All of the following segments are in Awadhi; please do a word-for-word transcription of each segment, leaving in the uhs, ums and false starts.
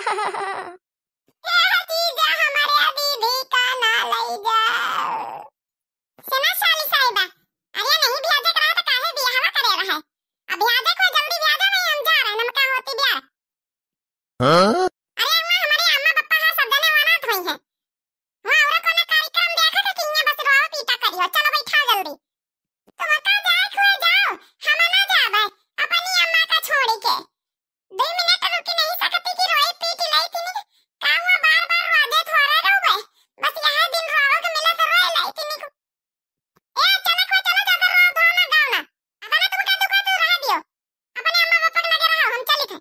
ए जीजा, हमरे दीदी का ना लई जाओ। सुना साली साहिबा, अरे नहीं ब्याहे के रहा त काहे बियाहवा करे रहा है? अब ब्याहे को जल्दी ब्याहे नहीं, हम जा रहे हैं, हम का होती ब्याह। हाँ? अरे हुआ हमरे अम्मा पप्पा है, सब जने वनात हुई है। हुआ और कोनो कार्यक्रम देखा था कि यहाँ बस रोवा पीटा करियो, चलो बैठाओ जल्दी। तुमका जाए के हुए जाओ, हम ना जाबे, अपनी अम्मा का छोड़ी के। दो मिनट रुकी नहीं सकती कि रोई पीट लाई थी नी। का हुआ, बार बार रोजे थोड़े रहबे, बस यह दिन रोवे के मिले तो रोई लाई थी नी। ए, चलो को चलो, ज्यादा रो, गाओ ना, गाओ ना। अगर तुमका दुखा तो रह दियो, अपने अम्मा पापा के लगे रहो, हम चली थे।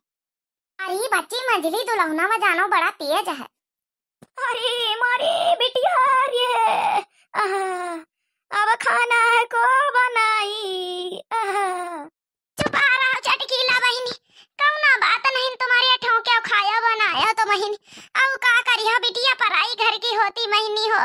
अरे बच्ची, मंझली दुलहुना में जानो बड़ा तेज है। अरे मोरी बिटिया रे, आहा, अब खाना है को बनाई, आहा। चुप रहो चटकीला बहिनी, कौनो बात नहीं, तुम्हारे ठोके खाया बनाया तो बहिनी, अब का करिया बिटिया, पराई घर की होती बहिनी हो।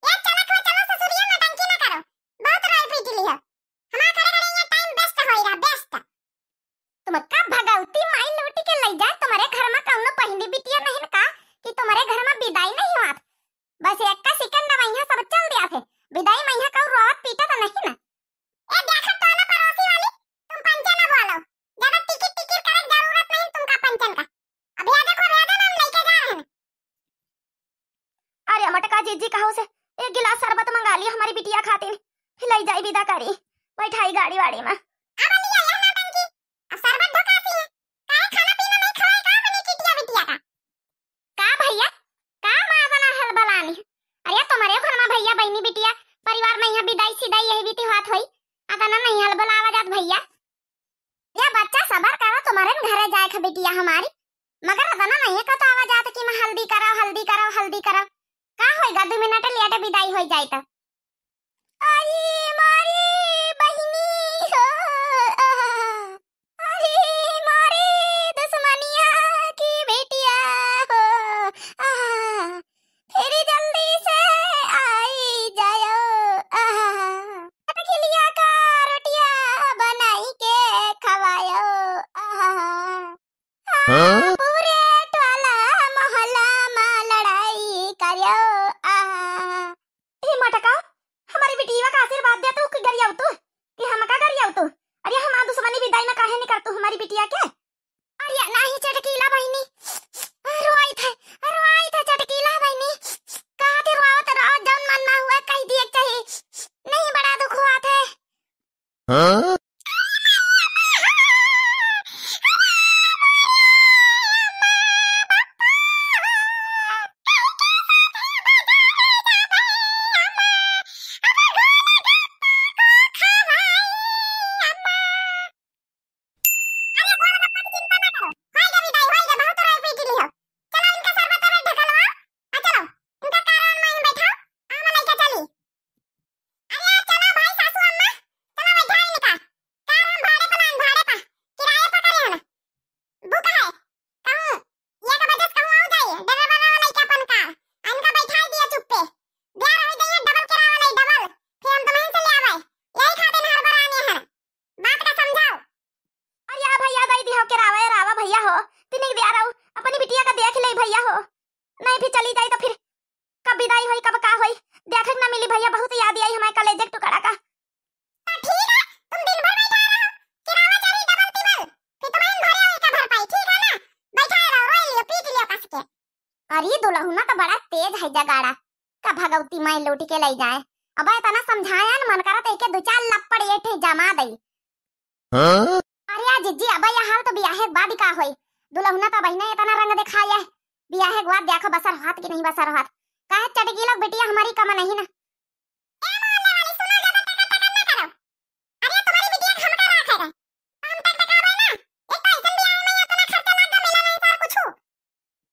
ए, चलो, चलो, चलो, ससुरिया नौटंकी ना करो। बहुत रोई पीट ली हो। हमार खड़े खड़े यहाँ time waste होई रहा, waste। तुमका भगवती माई लूटी के लई जाए, तुम्हारे घर में कौनो पहिली बिटिया नहीं न का कि तुम्हारे घर में विदाई नहीं हुआ? बस एक का second में यहाँ सब चल दिया थे। विदाई में यहाँ कौन रोवत पीटत नहीं ना। ए, देखा टोला पड़ोसी वाली, तुम पंचे ना बोलो। ज्यादा टिकिर टिकिर करे जरूरत नहीं तुमका पंचन का। अभी आ देखो, रेडन हम लेके जा रहे हैं। अरे मटका जीजी, कहो से एक गिलास शरबत मंगा लियो हमारी बिटिया खातिर, फिर लई जाई विदा करी, बैठाई गाड़ी वाड़ी में। अब लिया यह नौटंकी, अब शरबत ढकासी है। काहे खाना पीना नहीं खवाई का अपनी किटिया बिटिया का? का भैया, का माँ बना हल बलानी? अरे तुम्हारे घर में भैया बहनी बिटिया परिवार में यहाँ विदाई सिदाई यही बीती बात होई, अतना नहीं हल बलावा जात भैया। या बच्चा सबर करो, तुम्हारे न घरे जाए ख बिटिया हमारी, मगर अतना नहीं है कतो आवा जात कि मैं हल्दी कराओ, हल्दी कराओ, हल्दी कराओ। का होएगा, दो मिनट लेट विदाई हो जाए तो। अरे मारी बहिनी हो, आहा। अरे मारी दुश्मनिया की बिटिया हो, आहा। फिर जल्दी से आई जायो, आहा। खिलिया का रोटिया बनाई के खवायो, आहा। हाँ? पूरे टोला मोहल्ला में लड़ाई करियो, आहा। ए मटका, हमारी बिटिया का आशीर्वाद दे तू कि गरियाऊ तू, कि हमका गरियाऊ तू? अरे हमार दुश्मनी विदाई में काहे नहीं कर तू हमारी बिटिया के? अरे नाही चटकीला बहिनी, रोई थे, रोई थे चटकीला बहिनी। कहा थे रोवत रोवत जौन मन में हुआ कह दिए के चाही। नहीं बड़ा दुख हुआ थे। हाँ? अरे गोलगप्पा की चिंता ना करो, होई गे विदाई, होई गे, बहुत रोई पीट ली हो। चलो इनका शरबत वर्बत ढकलवा, आ चलो इनका कार में बैठाओ, हम लेके चली। अरे चलो भाई सासू अम्मा, चलो बैठा इनका। कार हम भाड़े पर लान, भाड़े पर, किराए पर करे हम। बुक है, कहूँ, ये का वजह से कहूँ आओ जाइए, ड्राइवर वाला लेके अपन कार, आ इनका बैठा दिया चुप्पे। ब्याह रह जाइए डबल किराया वाला, डबल, फिर हम तुम्हें से ले आवे, यही खातिर हड़बड़ाने हैं। बात का समझाओ। अरे या भैया, दई दिहो किरावा, ए रावा भैया हो, तिनिक दिया रहू, अपनी बिटिया का देख ले भैया हो, नहीं भी चली जाई तो फिर कब विदाई होई, कब का होई, देखे के ना मिली भैया, बहुत याद आई हमारे कलेजे के टुकड़ा का। तो ठीक है, तुम दिन भर बैठा रहो, किरावा चढ़ी डबल टिबल, फिर तुम्हें घरे आवे का भर पाई, ठीक है ना? बैठा रहो, रोई लियो, पीट लियो कस के। अरे दुलहुना तो बड़ा तेज है जगाड़ा, का भगवती माई लौटी के ले जाए। अब इतना समझाया न मन करत एके दो चार लप्पड़ ये ठे जमा दई। हाँ? अरे आ जिज्जी, अब ये हाल तो बियाहे के बाद ही का होई? दुलहुना तो बहिने इतना रंग दिखाया है, बियाहे के बाद देखो बसर हाथ की नहीं बसर हाथ। काहे चटकीला बिटिया हमारी कम नहीं ना। ए मोहल्ले वाली, सुनो, ज्यादा टकर टकर ना करो। अरे तुम्हारी बिटिया के हमका राख है रे। हम टकटकावे ना। एक तो ऐसन बियाह में इतना खर्चा लाग गया, मिला नहीं सार कुछ।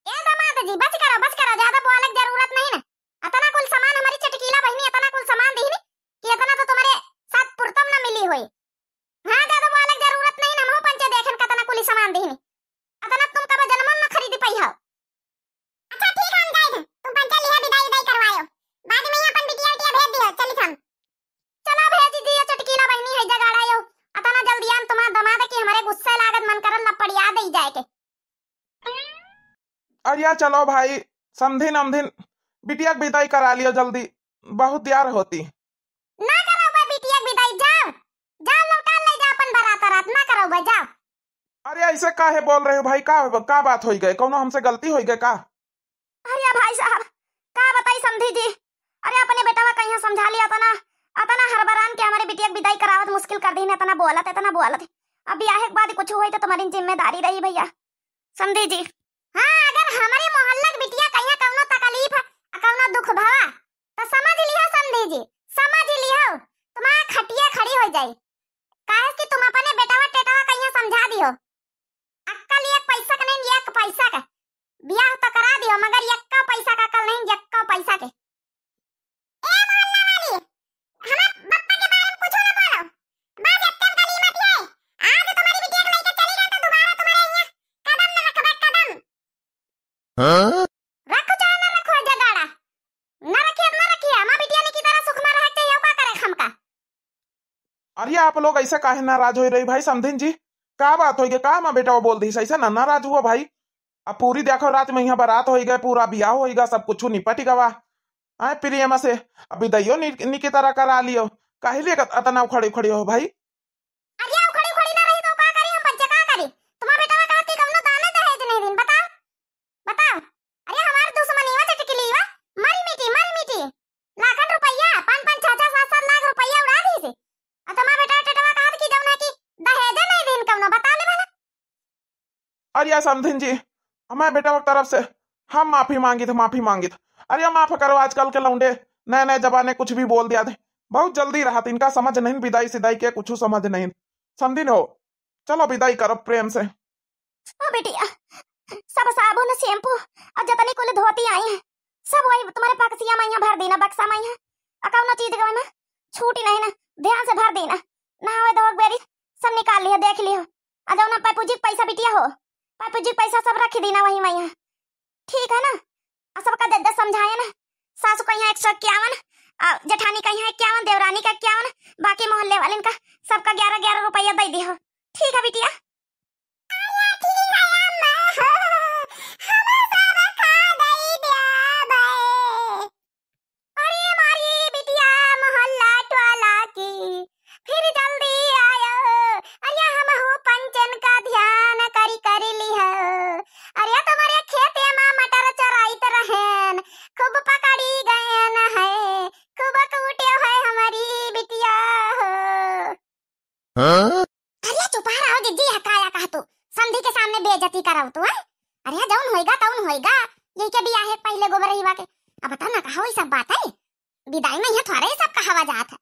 ए दामाद जी, बस करो, बस करो, ज्यादा बोले के जरूरत नहीं ना। इतना कुल सामान हमारी चटकीला बहिनी, इतना कुल सामान दीहनी कि इतना तो तुम्हारे साथ पुरतम ना मिली होई। हाँ, ज्यादा बोले के जरूरत नहीं ना, हमहू पंचे देखन कतना कुल सामान देहनी। अतना तुम कब जनमन न खरीद पाई हो। अच्छा ठीक है, हम जाइत है, तुम पंचा लिहा, विदाई उदाई करवायो, बाद में ही अपन बिटिया उटिया भेज दियो, चलित हम। चला भेज दिया, चटकीला बहिनी है जगाड़ा यो, अतना जल्दिया में तुम्हार दमाद की हमरे गुस्से लागत मन करल लपड़िया दे जाए के। अरे यार चलो भाई, समधिन अमधिन बिटिया के विदाई करा लियो जल्दी, बहुत देर होती। ना करउबे बिटिया के विदाई, जाओ, जाओ लौटा ले जा अपन बारात रात, ना करउबे, जाओ। अरे ऐसे काहे बोल रहे हो भाई, का, का बात होई गए, कौनो हमसे गलती होई गए का? अरे भाई साहब, का बताई समधी जी, अरे अपने बेटवा कहिया समझा लिया, अतना, अतना हरबरान के हमरे बिटिया के विदाई करावत मुश्किल कर दीन, अतना बोलत, अतना बोलत। अब बियाहे के बाद कुछ होई तो तुम्हारी जिम्मेदारी रही भैया, समधी जी। हाँ, अगर हमरे मोहल्ला के बिटिया कहिया कौनो तकलीफ है, कौनो दुख भवा, तो समझ लिहो समधी जी, समझ लिहो, तुम्हार खटिया खड़ी हो जाई। काहे कि तुम अपने बेटवा टेटवा कहिया समझा दिहो। अक्कल एक पैसा के नहीं, एक पैसा के। बियाह तो करा दिहो, मगर एक्का पैसा का अक्कल नहीं, एक्का पैसा के। ए मोहल्ला वाली, हमार बप्पा के बारे में कुछो ना बोलो। बस एतने में गनीमत है। आज तुम्हारी बिटिया के लेके चली गई तो दोबारा तुम्हारे यहाँ कदम न रखबे, कदम। हाँ? रखो चाहे ना रखो जगाड़ा। ना रखिए, ना रखिए। हमार बिटिया ने की तरह सुख में रहे चाहिए, का करे हमका। अरे आप लोग ऐसे काहे नाराज हो रही भाई समधिन जी? का बात होई गए? का माँ बेटा वो बोल दी ऐसा ना नाराज हुआ भाई? अब पूरी देखो रात में यहाँ बारात होई गए, पूरा बियाह होई गए, सब कुछ निपट गवा। आए प्रेम से अब विदाइयो नि-, निकी तरह करा लियो। काहे लिए अतना उखड़ी उखड़ी हो भाई? अरे उखड़ी उखड़ी ना रही तो का करी हम बच्चे, का करी? तुम्हार बेटा ने कहा कि कौनो दाना दहेज नहीं दिन, बताओ, बताओ। अरे हमार दुश्मनी वा चटकली वा, मरी मिटी, मरी मिटी। लाखन रुपया, पाँच पाँच, छह छह, सात सात लाख रुपया उड़ा दी से। और तुम्हार बेटा टेटवा कहा कि जौन है कि दहेज नहीं दिन कौनो, बता ले भला। अरे समधिन जी, हमारे बेटा के तरफ से हम माफी मांगित, माफी मांगित। अरे माफ करो, आजकल के लौंडे नए नए जमाने कुछ भी बोल दिया थे। बहुत जल्दी रहा, इनका समझ नहीं, विदाई सिदाई के कुछ समझ नहीं। समधिन हो, चलो विदाई करो प्रेम से। ओ बिटिया, सब साबुन, शैम्पू और जतनी कुल धोती आई है, सब वही तुम्हारे बक्सिया में यहाँ भर दीना, बक्सा में यहाँ। और कौनो चीज के में छूटी नहीं ना, ध्यान से भर दीना। नहावे धोवे के बेरी सब निकाल लियो, देख लियो। और जौन पैपूजी के पैसा बिटिया हो, पैपूजी के पैसा सब रख दीना वही में यहाँ, ठीक है ना? और सबका दे दे समझाए ना, सासू का यहाँ एक सौ इक्यावन, और जेठानी का यहाँ इक्यावन, देवरानी का इक्यावन, बाकी मोहल्ले वाले का सबका ग्यारह ग्यारह रुपया दे दियो, ठीक है बिटिया? अरे ठीक है अम्मा, हम सब खा गई जाबे। अरे हमारी बिटिया मोहल्ला टोला की, फिर जल्दी आयो। अरे हम हो पंचन का ध्यान करी कर लिहो। अरे तुम्हारे खेते में मटर चराइत रहेन, खूब पकड़ी गएन है, खूब कूटे है हमारी बिटिया हो। हाँ? अरे चुप रहो जिज्जी, हकाया कहा तू, समधी के सामने बेइज्जती करव तू, हैं? अरे जौन होइगा तौन होइगा, यही के बियाहे पहले गोबर रहीवा के। अब बता ना कहा वही सब बात है, विदाई में ये थोड़े ही सब कहावा जात है।